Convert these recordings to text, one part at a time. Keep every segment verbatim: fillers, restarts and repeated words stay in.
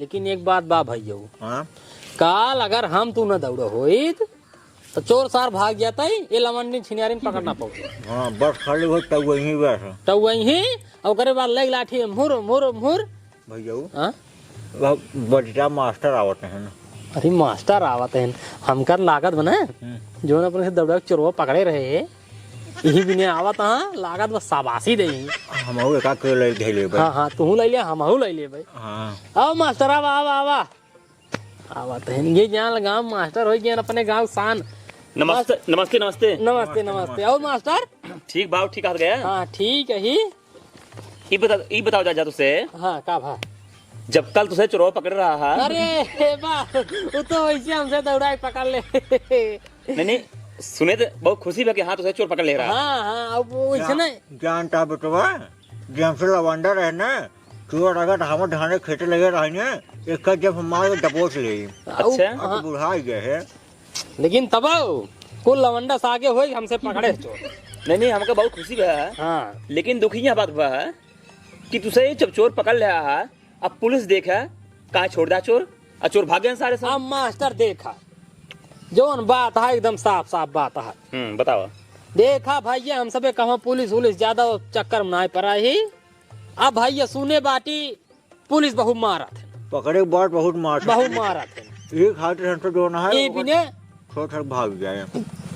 लेकिन एक बात बा भैया, हाँ? काल अगर हम तू न दौड़ो होइत, तो चोर सार भाग जाता ही, ये लवंडी छिनियारिन पकड़ ना पाओ। हाँ, बस खाली हो तब वहीं बस। तब वहीं, और ओकरे बाद लग लाठी में मुर, मुर, मुर। भैया, हाँ? वह बजरा मास्टर आवत हैं ना। अरे मास्टर आवत हैं, हमकर लागत बने, हम्म। जो अपने से दौड़ा के चोरवा पकड़े रहे, यही बिने आवत हाँ, लागत बस शाबाशी दे। हमहू एका के ले धैले बा। हाँ, हाँ, तू ले ले, हमहू ले ले भाई। हाँ। आओ मास्टर, आवा, आवा, आवा। आवत हैं, ये जान गाँव मास्टर हो गए, अपने गाँव शान। नमस्ते, नमस्ते, नमस्ते। नमस्ते, नमस्ते। और मास्टर? ठीक बा, ठीक आ गया। हाँ, ठीक है ही। ई बता, ई बताओ जा, जा तुसे। हाँ, का भा? जब कल तुसे चोरवा पकड़ रहा है। अरे, हे बा, वो तो वैसे हमसे दौड़ा के पकड़ ले। नहीं, नहीं, सुने तो बहुत खुशी बा कि हाँ, तुसे चोर पकड़ ले रहा। हाँ, हाँ, अब वो वैसे जा-, नहीं। जानता बेटवा, जब से लवंडा रहे ना, चोर अगर हम धाने खेते लगे रहे ना, एक जब हम मार के दबोच ले। अच्छा। अब हाँ। बुढ़ा गए है। लेकिन तब कुल लवंडा से आगे होई, हमसे पकड़े चोर। नहीं, नहीं, हमका बहुत खुशी बा। हाँ। लेकिन दुखी यह बात बा कि तुसे जब चोर पकड़ लिया है, अब पुलिस देखा, कहाँ छोड़ दा चोर, और चोर भाग गए सारे सब। अब मास्टर देखा, जौन बात है एकदम साफ साफ बात है। हम्म, बताओ। देखा भैया, हम सबे कहवा पुलिस उलिस ज्यादा चक्कर में नाहीं पड़ा ही। अब भैया सुने बाटी, पुलिस बहुत मारत है। पकड़े के बाद बहुत मारत है। बहुत मारत है। ये खातिर हम तो जो ना है, ये ओकर बिने छोड़ छाड़ भाग जाए।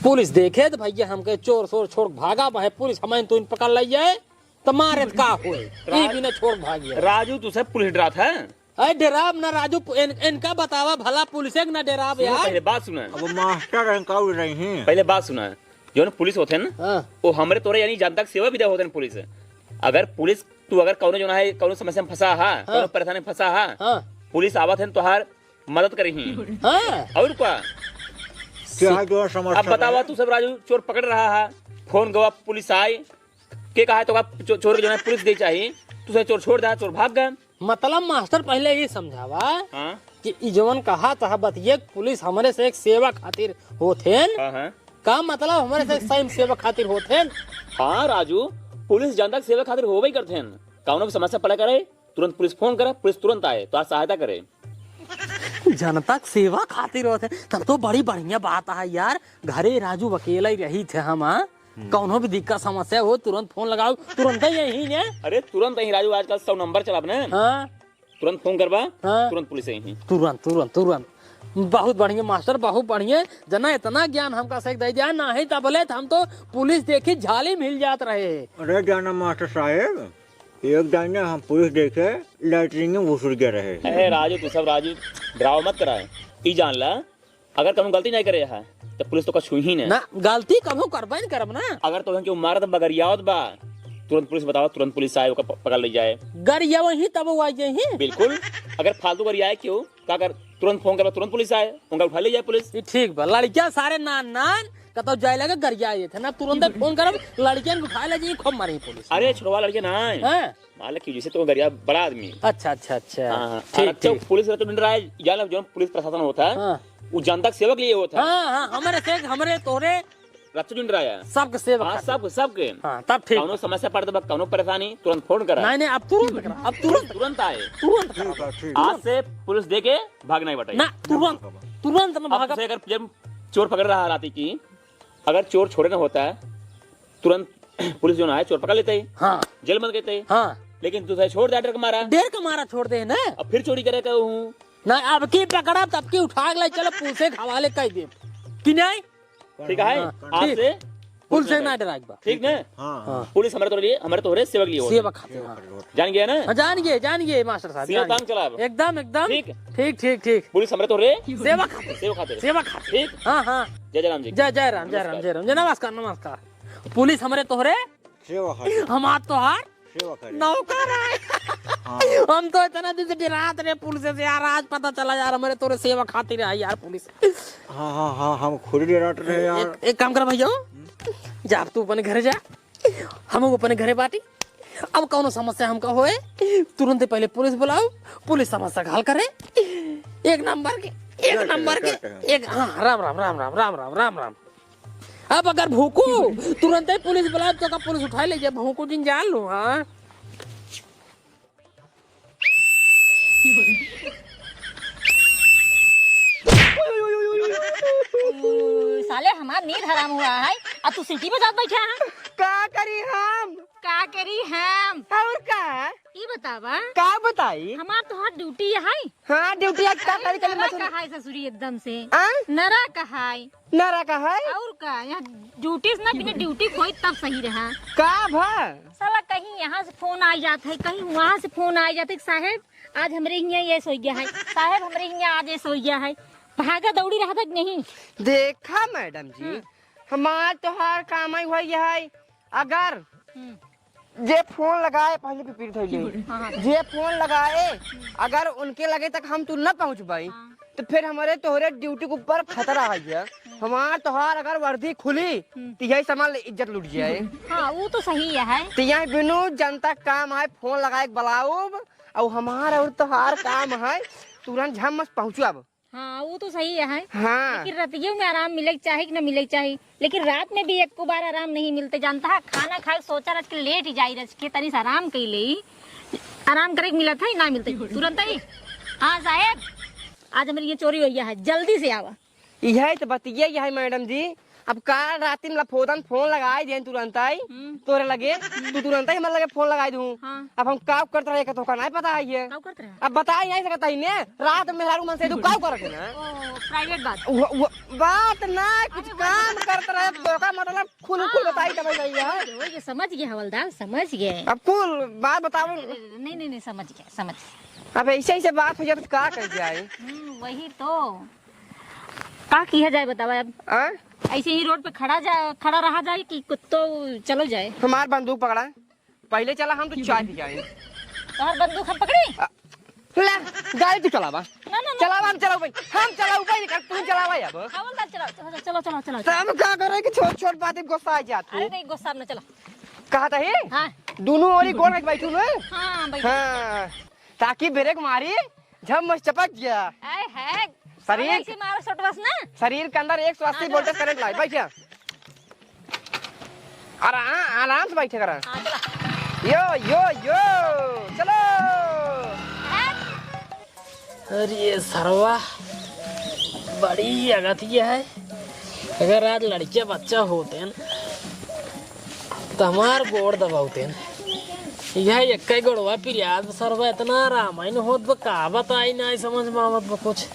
पुलिस देखे तो भैया हमके चोर सोर छोड़ भागा, वह पुलिस हमें तो इन पकड़ ले जाए, तो मारे तो का होए? ये राज-, बिने छोड़ भाग जाए। राजू, तुसे पुलिस डरात है? अरे डराब ना राजू, इन-, इनका बतावा भला, पुलिस के ना डराब सुनो, यार। पहले बात सुना। अब मास्टर हैं, का उड़ रही हैं? पहले बात सुना। जौन पुलिस होत हैं ना, हाँ। वो हमरे तोरे यानी जनता के सेवा भी दे होत हैं पुलिस। अगर पुलिस, तू अगर कौनो जौन है, कौनो समस्या में फंसा हा, हाँ। कौनो परेशानी में फंसा हा, हाँ। पुलिस आवत हैं, तोहार मदद करी ही। हाँ। और का? क्या जो समस्या अब बतावा, है? तू सब राजू चोर पकड़ रहा है, फोन गवा, पुलिस आई, के कहा तो का चो-, चोर के जौन है पुलिस दे चाहिए, तू सब चोर छोड़ दे, चोर भाग गए। मतलब मास्टर पहले ये समझावा हाँ। कि ई जवन कहा चाह बतिये पुलिस हमरे से एक सेवा खातिर होत हैं। हाँ, हाँ। का मतलब हमरे से एक सही सेवा खातिर होत हैं? हाँ राजू, पुलिस जनता के सेवा खातिर होबे करत हैं। कौनो भी समस्या पड़ा करे, तुरंत पुलिस फोन करा, पुलिस तुरंत आए, तो आज सहायता करे। जनता के सेवा खातिर होत हैं, तब तो बड़ी बढ़िया बात है यार। घरे राजू अकेला ही रही थे हम, हाँ? हम्म। कौनो भी दिक्कत समस्या हो, तुरंत फोन लगाओ, तुरंत ही यहीं है। अरे तुरंत ही राजू, आजकल सौ नंबर चला अपने। हाँ। तुरंत फोन करबा, हाँ। तुरंत पुलिस आई ही। तुरंत, तुरंत, तुरंत। बहुत बढ़िया मास्टर, बहुत बढ़िया। जना इतना ज्ञान हमका से दे दिया, नाहीं तब बोले त हम तो पुलिस देखी झाली में हिल जात रहे। अरे जाना मास्टर साहेब, एक दाने हम पुलिस देखे लैट्रिन में घुसुर गए रहे। अरे राजू, तू सब राजू डरावा मत कराए। ई जान ला, अगर कौनो गलती नहीं करे है, तो पुलिस तो का छुई ही नहीं। ना, गलती कभू करबे नहीं करब ना। अगर तो केहू मारत बा, गरियावत बा, तुरंत पुलिस बतावा, तुरंत पुलिस आए, ओका प-, पकड़ ले जाए। गरियावही तब वो आ जाए ही। बिल्कुल। अगर फालतू गरियाए केहू, का कर, तुरंत फोन करबा, तुरंत पुलिस आए, उनका उठा ले जाए पुलिस। ई ठीक बा, लड़कियां सारे नान नान कतौ जाए लगे गरिया ये थे ना, तुरंत फोन करब, लड़कियन के उठा ले जाए, खूब मारी पुलिस। अरे छोड़वा लड़कियां ना आए। हाँ। मालिक की जैसे तो गरिया बड़ा आदमी। अच्छा, अच्छा, अच्छा। हाँ, हाँ। ठीक, और अच्छा, ठीक। पुलिस रहते डंडराए, जान लो, जो पुलिस प्रशासन होता है, हाँ। वो जनता के सेवक लिए होता है। हाँ, हाँ, हमरे से, हमरे तोरे रक्षा डंडराया। सबके सेवक हाँ, खातिर। सबके, सबके। हाँ, तब ठीक। कौनो समस्या पड़त बा, कौनो परेशानी, तुरंत फोन करा। नहीं, नहीं, अब तुरंत करा, अब तुरंत। तुरंत आए। तुरंत करा। ठीक है, ठीक। आज से पुलिस देके भाग नहीं बटाई। ना, तुरंत, तुरंत ना अब भागा। जैसे अगर जब चोर पकड़ रहा है राती की, अगर चोर छोड़े ना होता है, तुरंत पुलिस जो ना है, चोर पकड़ लेते ही। हाँ। जेल बंद करते ही। हाँ। लेकिन तू तो छोड़ दे, डर के मारा। डर के मारा छोड़ दे ना। अब फिर चोरी करे का हूँ। ना, अब की पकड़ा, तब की उठा के ले चलो, पुलिस के हवाले कर दे। कि नहीं? ठीक है? हाँ, आज ठीक। से पुलिस से ना डराए बा। ठीक ने? हाँ। हाँ। पुलिस हमरे तोरे लिए, हमरे तोरे सेवक लिए होते। सेवक खातिर, हाँ। जान गया ना? हाँ, जान गए, जान गए मास्टर साहब, सीधा जान तांग गए। चलाब। एकदम, एकदम। ठीक। ठीक, ठीक, ठीक। पुलिस हमरे तोरे सेवा खातिर। सेवा खातिर। सेवा खातिर। ठीक? हाँ, हाँ। जय जय राम जी। जय, जय राम, जय राम, नमस्कार। जय राम, जय नमस्कार, नमस्कार। पुलिस हमरे तोहरे सेवा खातिर। हमार तोहार सेवा करे। नौकर है। हाँ। हम तो इतना दिन से डरात रहे पुलिस से यार, आज पता चला यार, हमरे तोरे सेवा खातिर है यार पुलिस। हाँ, हाँ, हाँ, हम खुद डरात रहे यार। एक, एक काम कर भैया, जा तू अपने घरे जा, हम अपने घरे बाटी। अब कौनो समस्या हमका होए, तुरंत पहले पुलिस बुलाओ, पुलिस समस्या का हल करे। एक नंबर के, एक नंबर के, एक, हाँ, राम, राम, राम, राम, राम, राम, राम, राम। अब अगर भूकू, तुरंते पुलिस बुलाओ, तो का पुलिस उठाए ले जाए, भूकू जिन जान लो, हाँ। नींद हराम हुआ है, अब तू सीटी बजात बैठा है। का करी हम? का करी हम? और का? ई बतावा। का बताई? हमार तोहार ड्यूटी है। हाँ, ड्यूटी आज का करी, करी नरा मत। कहाय ससुरी एकदम से। आ? नरा कहाय। नरा कहाय? और का? यहाँ ड्यूटी से ना, बिना ड्यूटी कोई तब सही रहा। का भा? साला कहीं यहाँ से फोन आ जात है, कहीं वहाँ से फोन आ जात है, "साहेब, आज हमरे हियाँ ये सोइया है, साहेब, हमरे हियाँ आज ये सोइया है।" भागा दौड़ी रहत है कि नहीं? देखा मैडम जी, हम्म। हमार तोहार काम है वही है, अगर हम्म। जे फोन लगाए, पहले पिपीर धइले, हाँ, हाँ। जे फोन लगाए, अगर उनके लगे तक हम तू न पहुँचबाई, हाँ। तो फिर हमरे तोहरे ड्यूटी के ऊपर खतरा है ये। हमार तोहार अगर वर्दी खुली, हम्म। तो यही सामान ले इज्जत लूट जाए। हाँ, वो तो सही है। तो यही बिनु जनता काम है, फोन लगाए के बुलाउब, और हमार और तोहार काम है, तुरंत झम्मस पहुँचब। हाँ, वो तो सही है। हाँ। लेकिन रतियों में आराम मिले के चाही कि ना मिले के चाही, लेकिन रात में भी एको बार आराम नहीं मिलते, जानता है? खाना खाए सोचा रच के लेट ही जाई, रच के तनी से आराम कई ले, आराम करे के मिलत है, ना मिलते तुरंत ही। हाँ साहेब, आज हमारी ये चोरी हुई है, जल्दी से आवा। यही तो बतिया, यही मैडम जी, अब काल राती में लफोदन फोन लगाई देन तुरंत आई, हम्म। तोरे लगे, तू तुरंत ही हमारे लगे फोन लगाई दूँ। हाँ। अब हम का करत रहे, का तोका नहीं पता है ये। का करत रहे? अब बताई नहीं सकता ही ने, रात में मेहरारू मन से तू का करत है ना? ओ, प्राइवेट बात। वो, वो, बात ना, कुछ अरे, काम बात करत रहे, हाँ। तोका मतलब खुल, खुल हाँ। बताई तब भैया। ओए, ओए, ये समझ गए हवलदार, समझ गए। अब कुल बात बताओ। नहीं, नहीं, नहीं, समझ गए, समझ गए। अब ऐसे, ऐसे बात हो जाए तो का कर जाए? हम्म, वही तो। का किया जाए बतावा अब? आ? ऐसे ही रोड पे खड़ा जा, खड़ा रहा जाए कि कुत्तो चलो जाए? हमार बंदूक पकड़ा, पहले चला, हम तो चाय पी जाए। तोहर बंदूक हम पकड़ी? आ, ला, गाड़ी तू चलावा। ना, ना, ना। चलावा, हम चलाऊ भाई, हम चलाऊ भाई, तू चलावा अब। हवलदार चलाओ, चलो, चलो, चलो, चलो। तो हम का करे कि छोट, छोट बात में गुस्सा आ जात अरे हो। नहीं, गुस्सा में ना, चलो। कहा था ही? हाँ। दोनों ओरी गोड़ रख बैठू ना। हाँ, बैठू। हाँ, ताकि ब्रेक मारी, झम चपक गया। आए है। शरीर ऐसे मारो सटवस ना। शरीर के अंदर एक सौ अस्सी हाँ, वोल्टेज करंट लाए, बैठ जा। आराम, आराम से बैठे करा। हाँ, चला। यो, यो, यो, चलो। हट। अरे सरवा, बड़ी अगतिया है। अगर आज लड़के बच्चा होते हैं, तो हमार गोड़ दबावते हैं। यह एक ही गोड़वा पिरियात सरवा इतना रामायण होत बा, का बताई, ना समझ में आवत बा कुछ।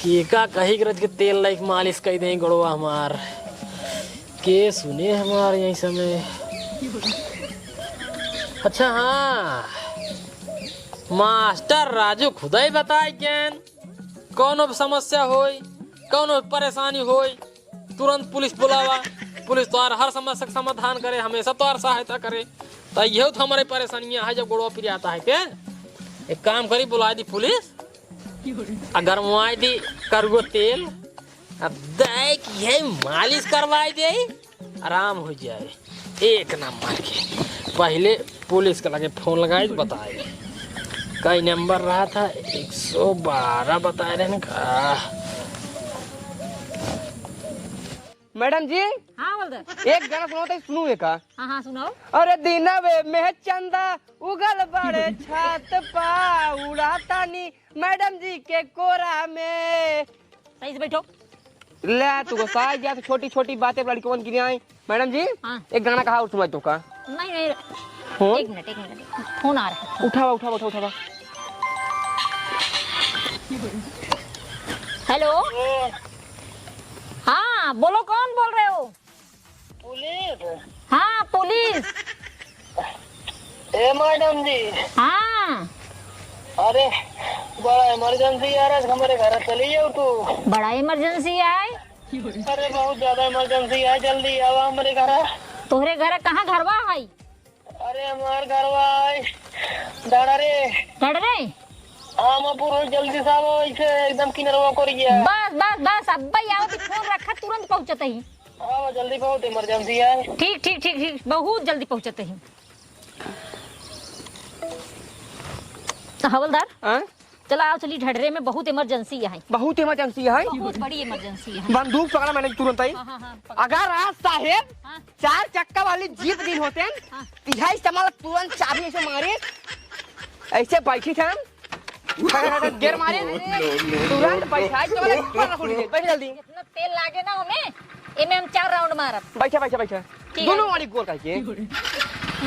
के का कही के रच के तेल लाइक मालिश कई दे गोड़वा हमार। के सुने हमार यही समय। अच्छा हाँ, मास्टर राजू खुदाई बताए केन, कौनो समस्या होई, कौनो परेशानी होई, तुरंत पुलिस बुलावा। पुलिस तोहार हर समस्या का समाधान करे, हमेशा तोहार सहायता करे। तो यह तो हमारे परेशानियां है, जब गोड़वा पिरियाता है के। एक काम करी, बुला दी पुलिस, आ गरमवाई दी करुओ तेल, आ दे के यही मालिश करवाई दे, आराम हो जाए। एक नंबर के। पहले पुलिस के लगे फोन लगाए, बताए। कई नंबर रहा था, एक सौ बारह बताए रहे ना का। मैडम जी, हाँ, बोल दे। एक गाना सुनाओ तो सुनू एक। हाँ, हाँ, सुनाओ। अरे दिनवे में चंदा उगल बड़े छात पा, उड़ाता नी मैडम जी के कोरा में। सही से बैठो। ले, तू गुस्सा जा, तो छोटी-छोटी बातें पर लड़कियों की नहीं आई। मैडम जी, हाँ। एक गाना कहा और सुनाई तो का? नहीं, नहीं। फोन? एक मिनट, एक मिनट। फोन आ रहा है। उठावा, उठावा, उठावा, उठावा। हेलो। हाँ, बोलो, कौन बोल रहे हो? पुलिस? हाँ, पुलिस। ए मैडम जी। हाँ। अरे, बड़ा इमरजेंसी यार, आज हमरे घर चली जाओ तू। बड़ा इमरजेंसी है? अरे, बहुत ज्यादा इमरजेंसी है, जल्दी आवा हमरे घर। तोहरे घर कहाँ घरवा है? अरे, हमार घरवा है डड़रे। डड़रे? हाँ, मैं पूरा जल्दी से आवा, इसे एकदम किनरवा कर गया। बस, बस, बस, अब्बे आओ, तो फोन रखा, तुरंत पहुँचत ही। हाँ, बस जल्दी बहुत इमरजेंसी है। ठीक, ठीक, ठीक, ठीक, बहुत जल्दी पहुँचत ही। तो हवलदार, हाँ? चला आओ, चली ढडरे में बहुत इमरजेंसी है। बहुत इमरजेंसी है? बहुत बड़ी इमरजेंसी है। बंदूक पकड़ा मैंने तुरंत ही। हाँ, हाँ, हाँ, पकड़। अगर आज साहेब हाँ। चार चक्का वाली जीप दिन होते हैं, हाँ। तो यही इस्तेमाल तुरंत चाबी ऐसे मारे, ऐसे बैठी थे हम, खड़े खड़े गेर मारे, तुरंत बैठा, चलो, ऊपर रख उठ गए, बैठ जल्दी। इतना तेल लागे ना हमें। एमे हम चार round मारब। बैठा, बैठा, बैठा। ठीक है। दोनों वाली गोल करके। हम्म,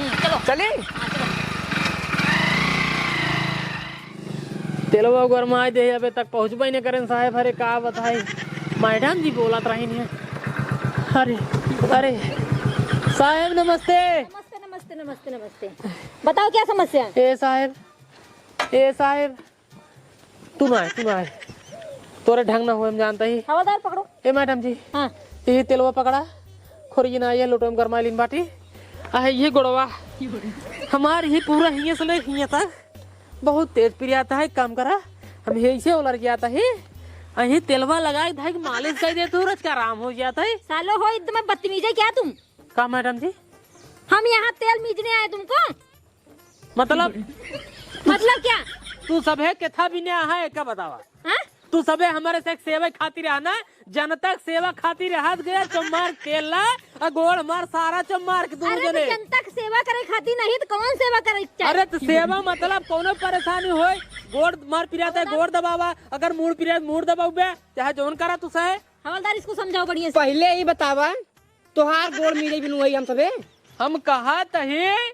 चलो। चली? हाँ, चलो। तेलवा गरमाए दे, अबे तक पहुँचबे न करेन साहेब। अरे का बताई, मैडम जी बोलत रही नहीं। अरे, अरे, साहेब नमस्ते। नमस्ते, नमस्ते, नमस्ते, नमस्ते। बताओ क्या समस्या है? ए साहेब, ए साहेब, तू ना आए, तू ना आए। तोरे ढंग ना होए, हम जानता ही। हवलदार पकड़ो। ए मैडम जी, हाँ। ये तेलवा पकड़ा, खोरी ना ये लोटो में गरमाई लीन बाटी। आहे ये गोड़वा, हमार ही पूरा हिये से ले हिये तक बहुत तेज पिरियात है। काम करा, हम यही से उलर जाता है। अही तेलवा लगाए धाई मालिश कर दे तू, रच का आराम हो जाता है। सालो हो, एकदम बदतमीज है क्या तुम? का मैडम जी? हम यहाँ तेल मीजने आए तुमको? मतलब? मतलब क्या? तू सभे केथा बिने आहा है, का बतावा? हाँ? तू सभे हमारे से सेवा खातिर आना, जनता के सेवा खातिर रहत गया, चम्मार तेल ला, आ गोड़ मार सारा चम्मार के दोनों अरे तो जने। जनता के सेवा करे खातिर नहीं तो कौन सेवा करे के चाही? अरे तो सेवा मतलब कौनो परेशानी होए, गोड़ मार पिरात है, हवलदार। गोड़ दबावा, अगर मूड़ पिरात, मूड़ दबाउबे, चाहे जौन करा तू सहे। हवलदार, इसको समझाओ बढ़िया से। पहले ही बतावा, तोहार गोड़ मिले बिनु वही हम सभे। हम कहा तही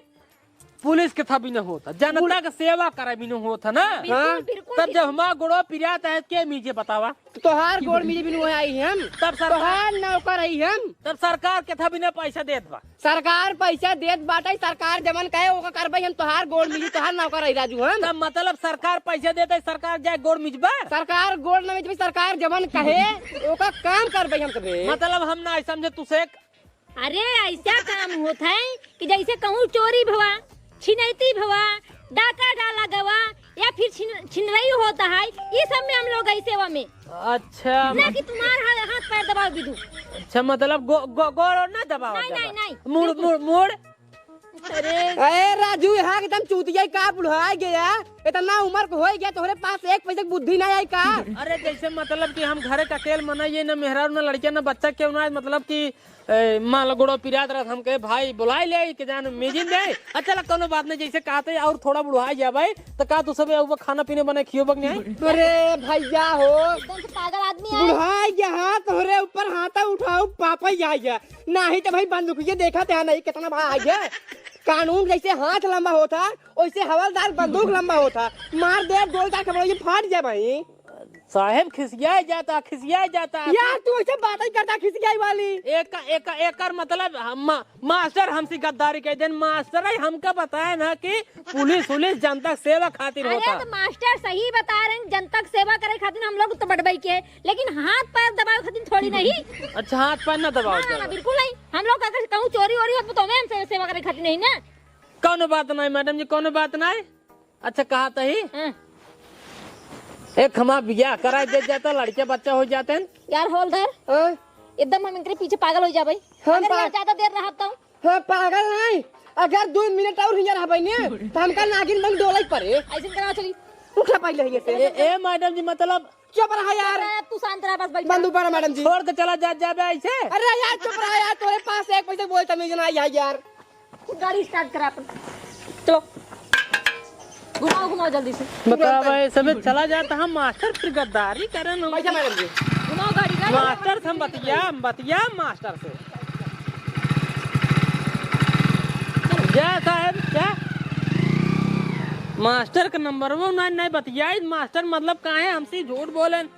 पुलिस केथा बिना होता, जनता के सेवा करे बिना होता ना। बिल्कुल, हाँ। बिल्कुल, तब जब बिल्कुल। हमार गोड़वा पिरात है, के मीजे बतावा? तो तोहार गोड़ मिले बिनु आई हम। तब सरकार तोहार नौकर आई हम। तब सरकार केथा बिना पैसा देत बा? सरकार पैसा देत बाटे, सरकार जवन कहे ओका करबे हम। तोहार गोड़ मिली, तोहार नौकर आई राजू हम। तब मतलब सरकार पैसा देते, सरकार जाए गोड़ मिजबा? सरकार गोड़ न मिजबे, सरकार जवन कहे ओका काम करबे हम सभे। मतलब हम ना समझे तू से अरे, ऐसा काम होत है कि जैसे कहूँ चोरी भवा, छिनैती भवा, डाका डाला गवा, या फिर छिन-, छिनरई होता है, ये सब में हम लोग ऐसे वा में। अच्छा, ना मत- कि तुम्हार हा-, हाथ पैर दबाओ दीदू। अच्छा, मतलब गो-, गो-, गोड़ और ना दबावा नहीं, जावा? नहीं, नहीं। मुड़, बिल्कुल। मुड़, मुड़। अरे। अरे राजू, यहाँ एकदम चूतिया का बुढ़ा गया, इतना उम्र को हो गया, तोहरे पास एक पैसे की बुद्धि नहीं आई का? अरे जैसे मतलब कि हम घरे का अकेल मना, ये ना मेहरारू, ना लड़किया, ना बच्चा, क्यों ना, मतलब कि ए, मान लो गोड़ो पिरात रहत, हम कहे, "भाई, बुलाई ले, के जान मेजिन दे।" अच्छा, चला, कौनो बात नहीं, जैसे कहते हैं, और थोड़ा बुढ़ाई जा भाई, तो का तू सब ऊपर खाना पीने बने खियो बग नहीं? अरे भैया हो, एकदम से पागल आदमी है। बुढ़ाई जा, हाँ, तोहरे ऊपर हाथा उठाऊ, पापा ही आ गया। नहीं तो भाई, बंदूक ये देखा था नहीं, कितना बड़ा आ गया। कानून जैसे हाथ लंबा होता, वैसे हवलदार बंदूक लंबा होता। मार दे, गोल का खबर, ये फाट जा भाई। साहेब खिसियाए जाता, खिसियाए जाता। यार, तू ऐसे बात ही करता खिसियाई वाली। एक, एक, एकर मतलब हम, मास्टर हमसे गद्दारी कह देन, मास्टर है हमका बताए ना कि पुलिस उलिस जनता के सेवा खातिर अरे होता। तो मास्टर सही बता रहे हैं, जनता के सेवा करे खातिर हम लोग तो बटबई के, लेकिन हाथ पैर दबावे खातिर थोड़ी नहीं। अच्छा, हाथ पैर ना दबाओ ना, ना, ना, जाओ। बिल्कुल नहीं। हम लोग अगर कहूँ चोरी वोरी होत तो हमें हम से-, सेवा करे खातिर नहीं ना। कौनो बात नहीं मैडम जी, कौनो बात नहीं। अच्छा, कहा तही? हाँ। एक हमार बियाह करा दे जाता, लड़के बच्चा हो जाते हैं। यार हवलदार, हाँ? एकदम हम इनके पीछे पागल हो जाबे। हम अगर पा- यार ज्यादा देर रहा तो? हाँ, पागल नहीं, अगर दो मिनट और हियाँ रहबे ने, तो हमका नागिन बन डोले पड़े। ऐसे करा चली। उठा पहले हियाँ से। ए, ए, मैडम जी, मतलब चुप रहा यार। अरे, तू शांत रह, बस बैठ। बंदूक बड़ा मैडम जी। छोड़ के चला जा, जाबे ऐसे। अरे यार, चुप रहा यार, तोरे पास एक पैसे बोलता नहीं जना यार, यार। गाड़ी start करा अपन। चलो। घुमाओ, घुमाओ जल्दी से। बताओ भाई, सबे चला जाता हम मास्टर फिर गद्दारी करन हम। पैसा मैडम जी। घुमाओ गाड़ी, गाड़ी। मास्टर से हम बतिया, हम बतिया मास्टर से। जा साहेब, जा। मास्टर के नंबर वो ना, नहीं बतियाई। मास्टर मतलब काहे हमसे झूठ बोलेन?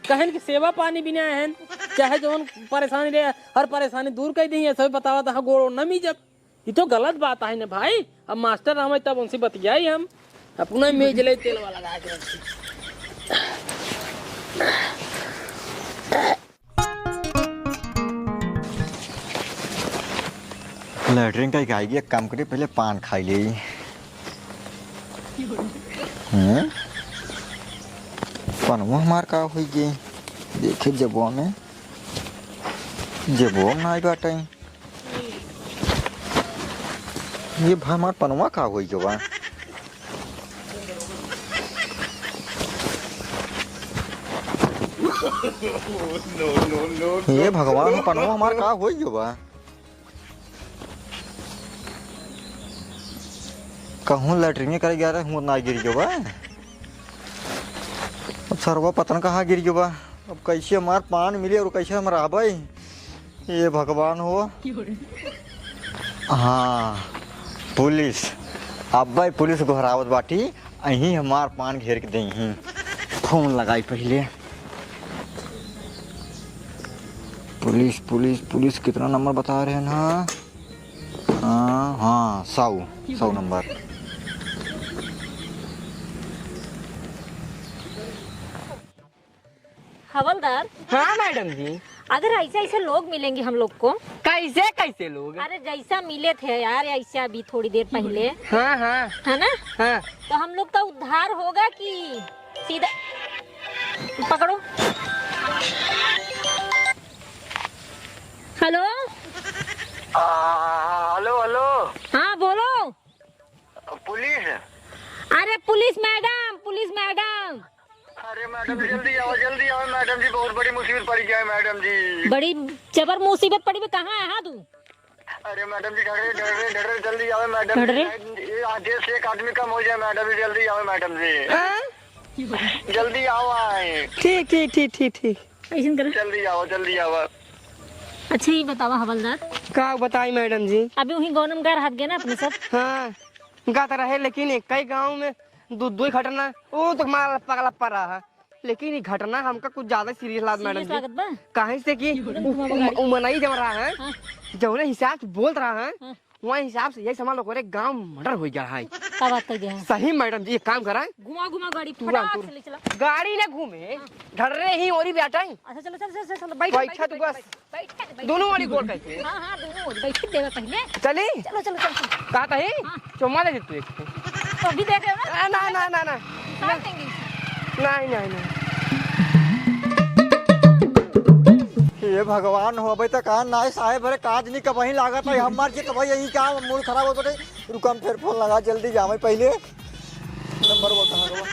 कहेन कि सेवा पानी बिना आए हैं, चाहे जौन परेशानी रहे, हर परेशानी दूर कर दी। ऐसे बतावा तो हाँ, गोड़ न मीजब। ये तो गलत बात है ना भाई। अब मास्टर आवे तब उनसे बतियाई हम, अपना मेज ले तेलवा लगा के। लैट्रिन का आई गया, काम करे, पहले पान खाई ले। हम्म? पनवा हमार का होई गई? देखे जेबवा में, जेबवा में नाई बाटे। ये भाई हमार पनवा का होई गवा? No, no, no, no। ये भगवान, पनवा हमार का होई गवा? कहूँ लैट्रिन करे गया रहे, हुआ ना गिर गवा। अब सरवा पता न कहाँ गिर गवा। अब कैसे हमार पान मिले और कैसे हम रहबे? हे भगवान हो। हाँ, पुलिस। अब्बे पुलिस गोहरावत बाटी, अहीं हमार पान घेर के देइहीं। फोन लगाई पहिले। पुलिस, पुलिस, पुलिस, कितना नंबर बता रहे हैं ना? हाँ, हाँ, सौ, सौ नंबर। हवलदार। हाँ मैडम जी। अगर ऐसे ऐसे लोग मिलेंगे हम लोग को। कैसे कैसे लोग? अरे जैसा मिले थे यार, ऐसे अभी थोड़ी देर पहले। हाँ, हाँ। है ना? हाँ। तो हम लोग का उद्धार होगा कि सीधा पकड़ो। हेलो। आ, हेलो, हेलो। हाँ, बोलो। पुलिस? अरे पुलिस मैडम, पुलिस मैडम। अरे मैडम, जल्दी आओ, जल्दी आओ मैडम जी, बहुत बड़ी मुसीबत पड़ी गया है मैडम जी। बड़ी जबर मुसीबत पड़ी बे, कहाँ है तू? अरे मैडम जी, ढड़रे, ढड़रे, ढड़रे, जल्दी आओ मैडम जी। ढड़रे? ये आधे से एक आदमी कम हो जाए मैडम जी, जल्दी आओ मैडम जी। हाँ? जल्दी आओ आए। ठीक, ठीक, ठीक, ठीक, ठीक। ऐसन करो। जल्दी आओ, जल्दी आओ। अच्छा, ये बतावा हवलदार। का बताई मैडम जी? अभी वहीं गौनम गार हाथ गए ना अपने सब। हाँ, गात रहे, लेकिन एक ही गाँव में दो, दो ही घटना, वो तो मार पगला पड़ रहा है। लेकिन ये घटना हमका कुछ ज्यादा सीरियस लागत मैडम सीरियस जी। लागत बा? काहे से कि एकदम उ, घुमावा उ, गाड़ी। उ मनई जब रहा है, हाँ। जौने हिसाब से बोलत रहा है, हाँ। वही हिसाब से यही समझ लो, ओकरे गाँव मर्डर हो गया है। का बात कर दिया है? सही मैडम जी, एक काम करा। घुमा, घुमा गाड़ी, तुरंत, फटाक से तुरंत। ले चला। गाड़ी ना घूमे, हाँ। ढर्रे ही ओरी बैठा है। अच्छा, चलो, चलो, चलो, चलो, बैठ, बैठा बैठ, तू बैठ, बस। बैठ, बैठ, बैठ। दोनों वाली गोल कैसे? हाँ, हाँ, दोनों वाली, बैठ देवे पहले। चली? चलो, चलो, चलो, चलो। का कही? हाँ। चुम्मा दे दे तू एक। तो अभी दे दे ना। आ, ना, ना, ना, ना। निकाल देंगे इसे। नहीं, नहीं, नहीं। हे भगवान हो, अबे तक आ नाय साहेब, अरे काज नहीं कबहीं लागत है, हमार जी तो भाई यही क्या मूड खराब होत है। रुका, हम फिर फोन लगा, जल्दी जावे पहले। नंबर वो कहाँ गवा?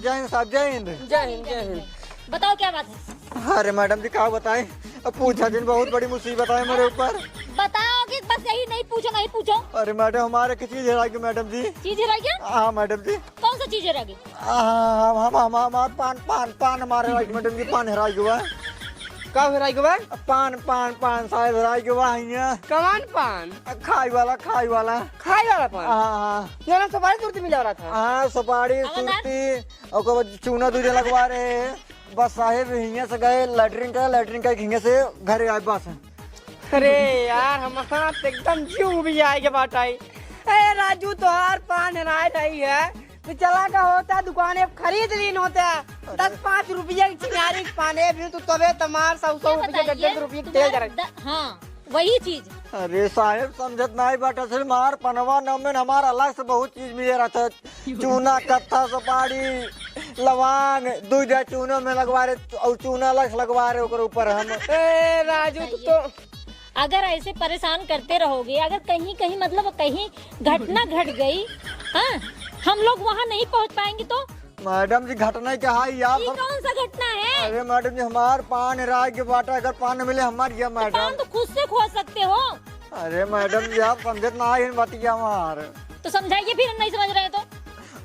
जय हिंद साहब, जय हिंद। जय हिंद, जय हिंद। बताओ क्या बात है? अरे मैडम जी, का बताएं, अब पूछा जिन, बहुत बड़ी मुसीबत है मेरे ऊपर। बताओ कि बस यही, नहीं पूछो, नहीं पूछो। अरे मैडम, हमारे की चीज हेराई गई मैडम जी। चीज हेराई गया? हाँ मैडम जी। कौन सा चीज हेराई गई? हाँ, हम, हम, हम, हम, हम, पान, पान, पान हमारे हेराई गई मैडम जी, पान हेराई गया। का हेराई गया? पान, पान, पान साहेब हेराई गया है यहाँ। कौन पान? खाई वाला, खाई वाला। खाई वाला पान? हाँ, हाँ। ना, ना, सुपारी सुरती मिला रहा था। हाँ, सुपारी, अब बता। सुरती, ओकर बाद चूना दूध लगवा रहे हैं। बस साहेब हियां से गए लैट्रिन करे, लैट्रिन करके हियां से घरे आए बस। अरे यार, हमार तो एकदम जीव भी आए के बात आई। ए राजू, तोहार पान हेराय नहीं है, तो चला का होता दुकाने पे खरीद लीन होता। अरे। दस पाँच रुपया की चिनारी के पाने भी तो तबे तमार सौ, सौ ये रुपया, बताइए, दस दस रुपया के तेल तुम्हारा जरा। द-, हाँ। वही चीज। अरे साहेब, समझत नाई बाटा, सिर्फ मार पनवा न में हमार अलग से बहुत चीज मिले रहता। चूना, कत्था, सुपारी, लवांग, दू जा चूना में लगवा रहे और चूना अलग से लगवा रहे ओकर ऊपर हम। ए राजू, तू बताइए। तो अगर ऐसे परेशान करते रहोगे, अगर कहीं, कहीं, मतलब, कहीं घटना घट गई, हाँ, हम लोग वहाँ नहीं पहुँच पाएंगे तो? मैडम जी, घटना क्या है यार? ये सब कौन सा घटना है? अरे मैडम जी, हमार पान हेराय के बाटा, अगर पान न मिले, हम मर गया तो मैडम। पान तो खुद से खोज सकते हो। अरे मैडम जी, आप समझत ना आई बतिया हमार। तो समझाइए फिर, हम नहीं समझ रहे तो।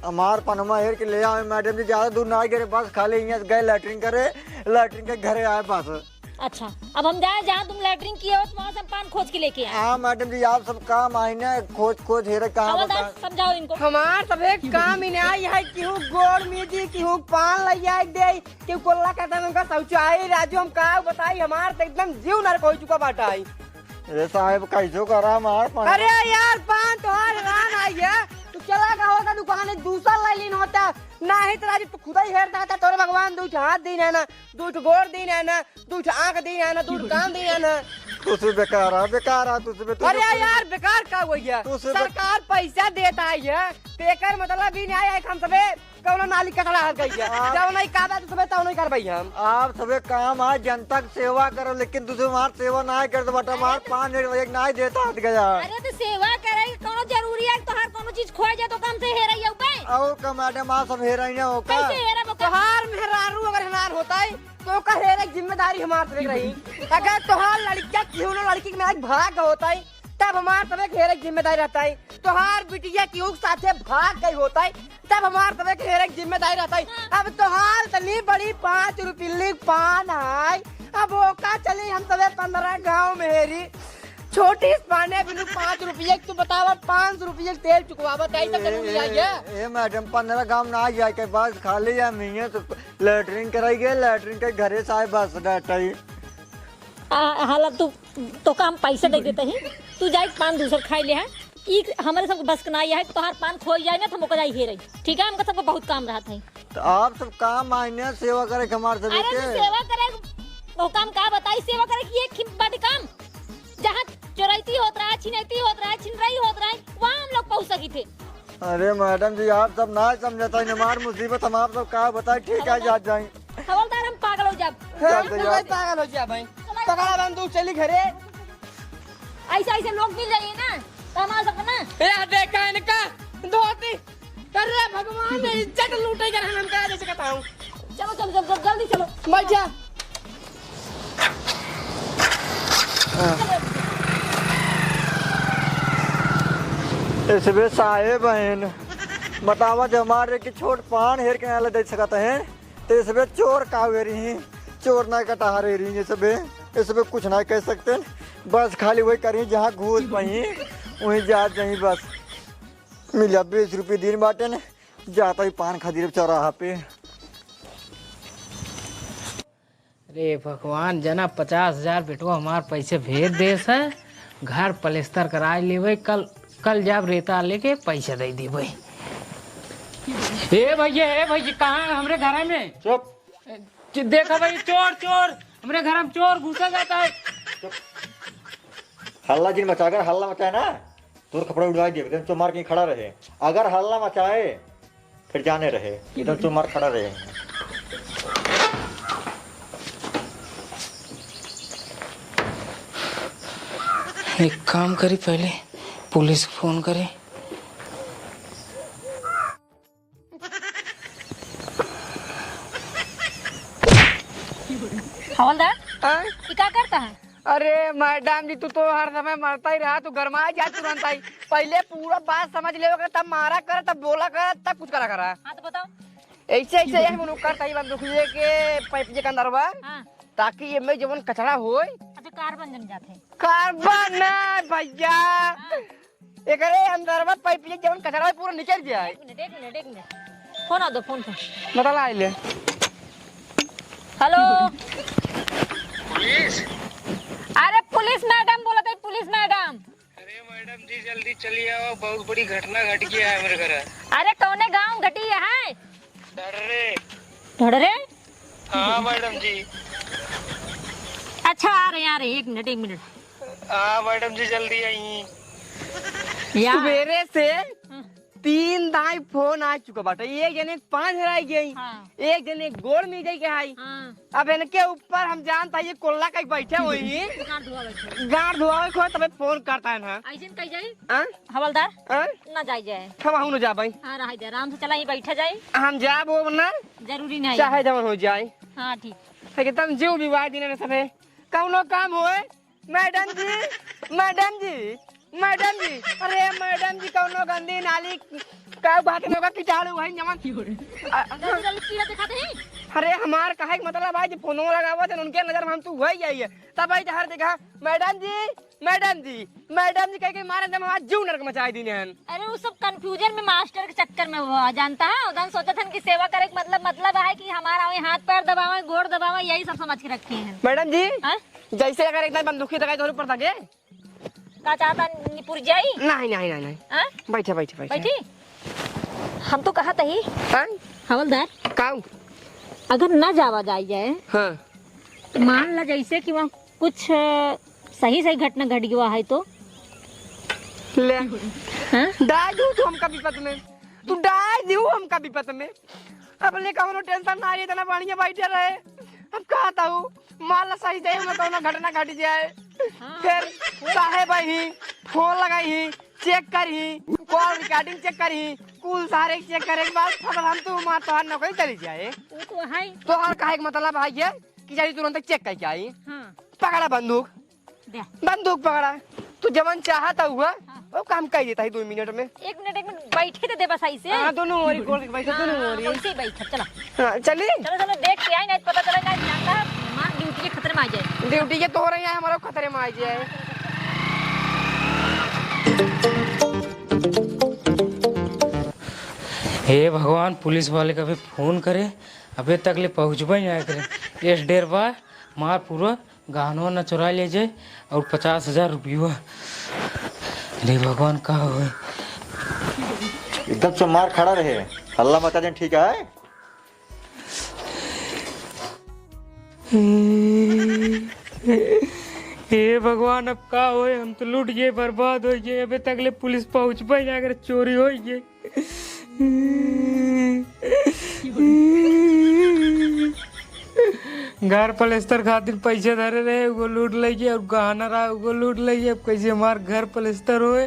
हमार पनमा हेर के ले आवे मैडम जी, ज्यादा दूर ना आई करे, बस खाली यहाँ गए लैट्रिन करे, लैट्रिन के घरे आए बस। अच्छा, अब हम जाए जहाँ तुम लैट्रिन किए हो, वहाँ से हम पान खोज के लेके आए। हाँ मैडम जी, आप सब काम आई ना, खोज खोज हेरे कहाँ हवलदार, बता। समझाओ इनको। हमार सभे काम ही ना आई है, केहू गोड़ मीजी, केहू पान लइया दे, केहू कोल्ला कहता है उनका शौचाई। राजू, हम का बताई, हमार तो एकदम जीव नरक हो चुका बाटा है। अरे साहेब, कैसो करा हमार पान? अरे यार, पान तोहार रान आई है, तू चला का होता दुकान में दूसरा ले लीन होता, नाही तो राजू तू खुदा ही हेरता था, तोरे भगवान दू ठो हाथ दीन है ना, दू ठो गोड़ दीन है ना, दू ठो आँख दीन है ना, दू ठो कान दीन है ना। तू से बेकार है, बेकार है, तू से बे-, तू अरे से यार, बेकार का हुआ है? तू से बे- सरकार पैसा देता है, तो एकर मतलब ही नहीं है कि हम सबे कौनो नाली कचड़ा हर गई है। आप जब नहीं काबा तो सबे तब नहीं करबई हम। आप सबे काम आज जनता के सेवा करो, लेकिन दूसरे हमार सेवा ना करत बाटा, हमार अरे तो पान एक, एक ना देता हाथ गया। अरे तो सेवा करे के कौनो जरूरी है? तोहार कौनो चीज खोए जाए तो काम से हेरई अउबे? और का मैडम, आप सब हेरई ना हो का? कैसे हेरब ओका? तोहार मेहरारू अगर हमार होता है तो ओका हेरे के जिम्मेदारी हमार से रही। अगर तोहार लड़का केहू ना लड़की के में आज भाग होता है तब हमार सबे हेरे के जिम्मेदारी रहता है। तोहार बिटिया केहू के साथे भाग गई होता है तब हमार सबे हेरे के जिम्मेदारी रहता है। अब तोहार तनी बड़ी पाँच रुपये पान है, अब वो का चली, हम सबे पन्द्रह गाँव में हेरी। छोटी से पाने बिनु पाँच रुपये, तू बतावा, पाँच सौ रुपये तेल चुकवावा, तई तक जरूरी आई है। ए, ए, मैडम, पन्द्रह गाँव ना जाए के, बस खाली हम हियाँ से लैट्रिन कराई गए, लैट्रिन के घरे से आए, बस डटई। आ, हाला तू, तोका हम पैसे दे देते ही, तू जाए पान दूसर खाई ले है। ई हमरे सबके बस के ना है, तोहार पान खोई जाए ना, तो हम ओकर जाई हेरई। ठीक है, हमका सबको बहुत काम रहत है। तो आप सब काम आइने सेवा करे के हमार सभी अरे, के। तू सेवा करे, वो काम का बताई, सेवा करे कि एक ही बाटे काम। जहाँ चोरैती होत रहा, छिनैती होत रहा, छिनरई होत रहा, वहाँ हम लोग पहुँच सकी थे। अरे मैडम जी, आप सब ना समझता है हमार मुसीबत, हम आप सब का बताई, ठीक है, जात जाई। हवलदार, हम पागल हो जाब। चल, चल, चल। पागल हो जा भाई। पकड़ा बंदूक, चली घरे। ऐसे, ऐसे लोग मिल जाइए ना, तो हमारा सब ना। ए, देखा इनका धोती। अरे भगवान, इज्जत लूटे कर हम कहा जैसे कहता हूँ। चलो, चलो, चलो, चलो, जल्दी चलो। बैठ जा। इसबे साहेब हैं, बतावा, जब हमारे के छोट पान हेर के ना ले दे सकत हैं, तो इसबे चोर का हुए रही, चोर ना कटहा रही, इसबे, इसबे कुछ ना कह सकते। बस खाली वही करी जहाँ घूस पाई, वहीं जात जाई बस। मिला बीस रुपये दिन बाटे ने, जाता ही पान खा दी चौराहा पे। अरे भगवान, जना पचास हजार बेटवा हमार पैसे भेज देस है, घर पलस्तर कराए लेवे, कल, कल जाब रेता लेके पैसा दे देवे। ए भैया, ए भैया, कहाँ है हमरे घर में? चुप। च-, देखा भाई, चोर, चोर, हमरे घर में चोर घुसा जाता है। चुप। हल्ला जिन मचा, अगर हल्ला मचाए ना, तोर कपड़ा उड़वा दिए, एकदम चुप मार के खड़ा रहे। अगर हल्ला मचाए, फिर जाने रहे, एकदम चुप मार खड़ा रहे। एक काम करी, पहले पुलिस को फोन करी। हवलदार, हाँ? ये का करता है? अरे मैडम जी, तू तो हर समय मरता ही रहा, तू गरमा जा तुरंत आई। पहले पूरा बात समझ लेवे के, तब मारा कर, तब बोला कर, तब कुछ करा करा। हाँ, तो बताओ। ऐसे, ऐसे यही मनु करता ही बंदूक लेके पाइप जे के अंदर बा, हाँ। ताकि ये में जवन कचरा होए। अच्छा, कार्बन जम जाते। कार्बन ना भैया, हाँ। एकरे अंदर बा पाइप जे जवन कचरा होए पूरा निकल जाए। एक मिनट, एक मिनट, एक मिनट। फोन आ दो, फोन, फोन। बता ला ले। हेलो। पुलिस? अरे पुलिस मैडम बोलत है, पुलिस मैडम। अरे मैडम जी, जल्दी चली आओ, बहुत बड़ी घटना घट गया है मेरे घर। अरे कौने गांव घटी है? ढर्रे। ढर्रे? हाँ मैडम जी। अच्छा, आ रहे, आ रहे, एक मिनट, एक मिनट। हाँ मैडम जी, जल्दी आई। या। सुबेरे से हाँ। तीन दाई फोन आ चुका बाटे, एक जने के पाँव हेराई गई, हाँ। एक जने के गोड़ में जाई के आई। हाँ। अब इनके ऊपर हम जानता ये कोल्ला कहीं बैठे हुई ही। गांड धोआ बैठे। गांड धोआ खोए तबे फोन करता है ना। ऐसे न कही जाई। हाँ? हवलदार, हाँ? ना जाई जाए। हम आहू न जा भाई। हाँ, रह जाए, आराम से चला ही बैठा जाए। हम जाब वो ना। जरूरी नहीं। चाहे जवन हो जाए। हाँ, ठीक। है कि तम जीव विवाह दिन में सबे कौनो काम होए, मैडम जी, मैडम जी, मैडम जी, अरे मैडम जी, कौनो गंदी नाली का बात में होगा, कीटाणु है जवन। अ, अ, जल्दी, जल्दी कीड़ा दिखाते हैं। अरे हमार कहे के मतलब है, जब फोनो लगावा थे, उनके नजर में हम तू हो ही जाइए। तब आई हर जगह, "मैडम जी, मैडम जी, मैडम जी," कह के मारे एकदम हमार जीव नरक मचाए दीने हन। अरे वो सब confusion में मास्टर के चक्कर में हुआ, जानता है? उदन सोचत हन कि सेवा करे के मतलब, मतलब है कि हमारा वही हाथ पैर दबावे, गोड़ दबावे, यही सब समझ के रखे हैं। मैडम जी, हाँ? जैसे अगर एक दाई बंदूकी दगाई तोहरे ऊपर दगे। का चाहता निपुर जाई? नहीं, नहीं, नहीं, नहीं। हाँ? बैठे, बैठे, बैठे। बैठी? हम तो कहत ही। हाँ? हवलदार। काऊ? अगर ना जावा जाई जाए, हाँ। तो मान ला जैसे कि वहाँ कुछ, अ, सही, सही घटना घट गवा है तो? ले। हाँ? डाल दू तू हमका विपत में। तू डाल दू हमका विपत में। अपने कौनो tension ना रही, इतना बढ़िया बैठे रहे। अब कहता हूँ, मान ला सही सही में कौनो घटना घट जाए, हाँ। फिर साहेब आई, फोन लगाई, check करी, call recording check करी, कुल सारे check करे के बाद फसल हम तू मार तोहार नौकरी चली जाए। वो तो है। तोहार कहे के मतलब है ये कि जाई तुरंत check करके आई। हाँ। पकड़ा बंदूक। दे। बंदूक पकड़ा। तू जवन चाहत हुआ, हाँ। वो काम कर देता है दो मिनट में। एक मिनट, एक मिनट, बैठे तो दे बस ऐसे। हाँ, दोनों ओरी गोड़ के बैठे, दोनों हाँ, ओरी। वैसे ही बैठे, चला। हाँ, चली? चलो, चलो, देख के आई, नहीं तो पता चला, नहीं जानता है, मार ड्यूटी। खतरे में आ जाए। ड्यूटी के तोहरे यहाँ हमारा खतरे में आ जाए। हे भगवान, पुलिस वाले का भी फोन करे, अबे तक ले पहुँचबे नहीं करे। एस डेर बा, मार पूरा गहनवा न चुरा ले जाए और पचास हजार रुपया। अरे भगवान, का होए? एकदम चुम्मार खड़ा रहे, हल्ला मचा देन, ठीक है? हे भगवान, अब का होए? हम तो लूट गए, बर्बाद हो गए। अबे तक ले पुलिस पहुँच पाई ना, अगर चोरी हो गए। घर पलस्तर खातिर पैसे धरे रहे, उगो लूट लइगे, और गहना रहा, उगो लूट लइगे। अब कैसे हमार घर पलस्तर होए?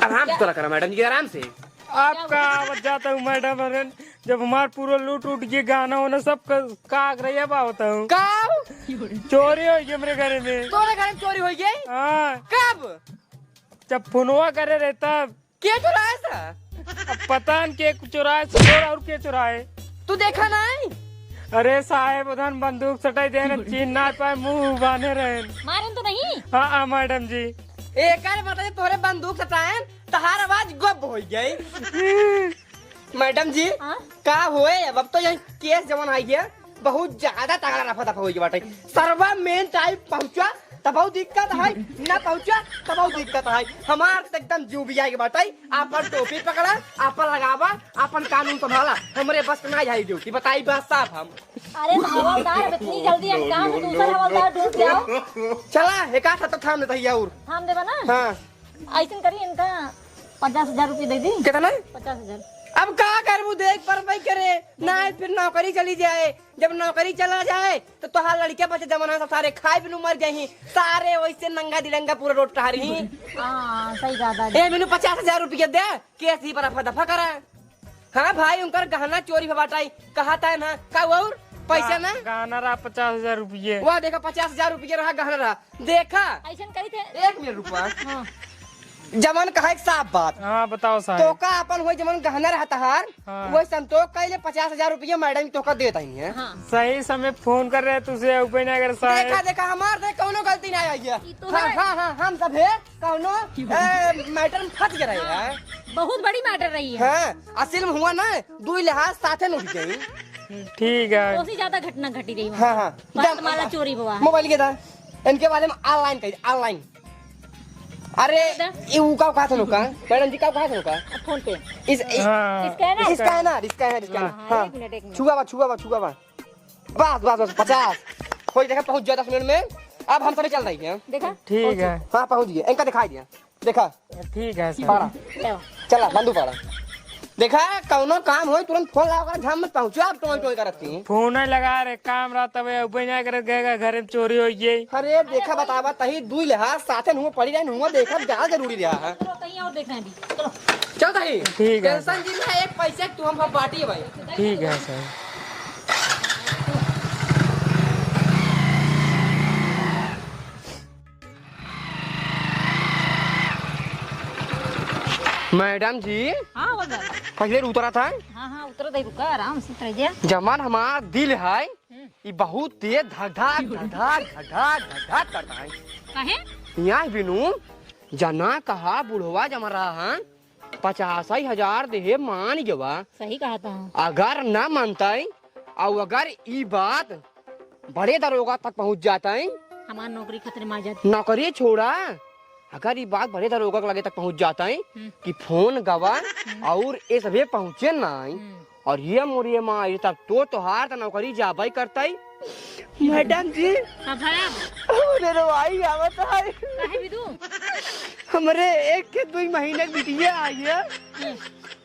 आराम से तोला करा मैडम जी, आराम से। आपका आवत जाता हूँ मैडम, अरे जब हमार पूरा लूट उट के गहना होना सब क-, का रही है, बा होता हूँ। का? चोरी हो गई हमरे घर में। तोरे घर में चोरी हो गई? हाँ। कब? जब फोनवा करे रहे तब। के चोराए सा? अब पता न के चोराए, चोर और के चोराए। तू देखा नहीं? अरे साहेब, उधर बंदूक सटाई देने, चीन ना पाए, मुंह बांधे रहे। मारन तो नहीं? हाँ, हाँ, मैडम जी। एकर मतलब तोरे बंदूक सटाए, तहार आवाज गब हो गई। मैडम जी, हाँ? का होए? अब, अब तो यही केस जवन आई है, बहुत ज्यादा तगड़ा रफा दफा होई के बाटे। सरवा मेन टाइम पहुंचा, तबहु दिक्कत है, ना पहुंचा, तबहु दिक्कत है। हमार तो एकदम जुबिया के बाटे। आपन टोपी पकड़ा, आपन लगावा, आपन कानून संभाला। हमरे बस के ना आई ड्यूटी, बताई बात साफ हम। अरे हवलदार, अब इतनी जल्दी हम काम में दूसर हवलदार ढूंढ के आओ। चला, एक आध हफ्ता थाम देता ही और। थाम देबा ना? हाँ। ऐसन करी, इनका पचास हजार रुपये दे दी। कितना? पचास हजार। अब का करबू, देख पर भाई करे, ना फिर नौकरी चली जाए। जब नौकरी चला जाए तो तोहार लड़के बच्चे जमाना सब सारे खाए बिनु मर जाही, सारे वैसे नंगा दिलंगा पूरा रोड टहरी। हाँ, सही कहा दादी। ए बिनु पचास हजार रुपये दे, केस ही पर रफा दफा करा। हाँ भाई, उनकर गहना चोरी भवा बाटाई, कहा था ना, का और पैसा ना? गहना रहा पचास हजार रुपये। वह देखा, पचास हजार रुपये रहा गहना रहा। देखा। ऐसन करी थे। एक मिनट रुकवा। हाँ। जमन कहा एक साफ बात। हाँ, बताओ साहब। तोका अपन होई जमन गहना रहता हार, हाँ। वही संतोष कइले पचास हजार रुपया मैडम तोका देत ही है। हाँ। सही समय फोन कर रहे तुझे, उपेंद्र नगर साहब। देखा, देखा, हमार देख कौनो गलती ना आई है। ई तो हाँ, है। हाँ, हाँ, हम सब है, कौनो, ए, मैटर में फंस गए रहे हाँ। हैं। बहुत बड़ी मैटर रही है। हाँ, असल में हुआ ना, दो लिहाज साथे लुट गई। ठीक है। बहुत ही ज्यादा घटना घटी रही वहाँ। हाँ, हाँ। भारत माला चोरी हुआ। मोबाइल के था, इनके बारे में ऑनलाइन कही, ऑनलाइन। अरे, दा। ये वो का कहा था लोग का? मैडम जी का कहा था लोग का? फोन पे। इस, इस हाँ। स्कैनर? Scanner, scanner, scanner. हाँ, हाँ, हाँ। एक मिनट, एक मिनट। छुआ बा, छुआ बा, छुआ बा। बस, बस, बस, पचास। कोई देखा पहुंच गया दस मिनट में। अब हम सभी चल रही हैं। देखा? ठीक है। हाँ, पहुंच गए। इनका दिखाई दिया। देखा? ठीक है सर। पाड़ा। चला, बंदू पाड़ा। देखा, कौनो काम होई, तुरंत फोन लगा कर, हम मत पहुंचो, आप टोई टोई करत थी। फोन लगा रे, काम रहा तबे, उबे ना करे, गए, गए, घर में चोरी हो गई। अरे, देखा, बतावा, तही दुई लिहाज साथे नुआ पड़ी रहे, नुआ देखा, ज्यादा जरूरी रहा है। चलो, कहीं और देखना है अभी। चलो। चल तही। ठीक है। टेंशन जी ना, एक पैसे तू हम बाटी है भाई। ठीक है सर। मैडम जी, हाँ, बोल रहा। पहले उतरा था। हाँ, हाँ, उतरा था, रुका, आराम से उतरा जा। जमान हमार दिल है, हम्म। ये बहुत तेज धक धक, धक धक, धक धक, धक धक करता है। काहे? यहाँ बिनु, जना कहा बुढ़वा जम रहा है, पचास ही हजार देहे मान गवा। सही कहा था। अगर ना मानता है, और अगर ई बात बड़े दरोगा तक पहुंच जाता है। हमार नौकरी खतरे में आ जाती। नौकरी छोड़ा, अगर ये बात बड़े दरोगा के लगे तक पहुंच जाता है हम्म। कि फोन गवा हम्म। और ये सभे पहुंचे ना आई हम्म। और ये मोरिये माँ आई तब तो तोहार तो नौकरी जाबे करता है। मैडम जी। हाँ भाई। अरे रो आई आवत है। काहे बिदु? हमरे एक के दुई महीने के बिटिया आई है। हम्म।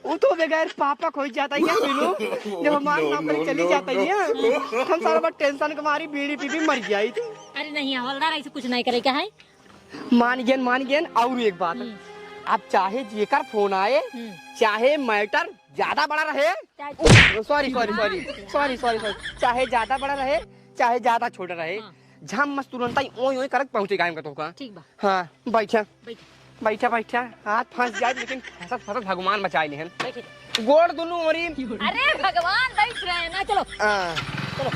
वो तो बगैर पापा खोई जाता है, मिलू। जब हमार no, नौकरी no, चली no, जाता no। है, हम सारा बार टेंशन के मारी बीड़ी पी पी मर जाई थी। अरे नहीं, हवलदार ऐसे कुछ नहीं करे, क्या है? मान गेन, मान गेन। और एक बात, हम्म। आप चाहे जेकर फोन आए, हम्म। चाहे मैटर ज्यादा बड़ा रहे, चाहे ओ, sorry, sorry, sorry, sorry, sorry, sorry, चाहे ज्यादा बड़ा रहे, चाहे ज्यादा छोटा रहे, हाँ। झाम मस तुरंत ही ओई ओई करत पहुँचे गायम का तोहका। ठीक बा। हाँ, बैठा। बैठ। बैठा, बैठा। हाथ फंस जाए, लेकिन फंसत फंसत भगवान बचाए लिहन। बैठ। गोड़ दुनू ओरी। अरे भगवान बैठ रहे हैं ना, चलो। हाँ। चलो।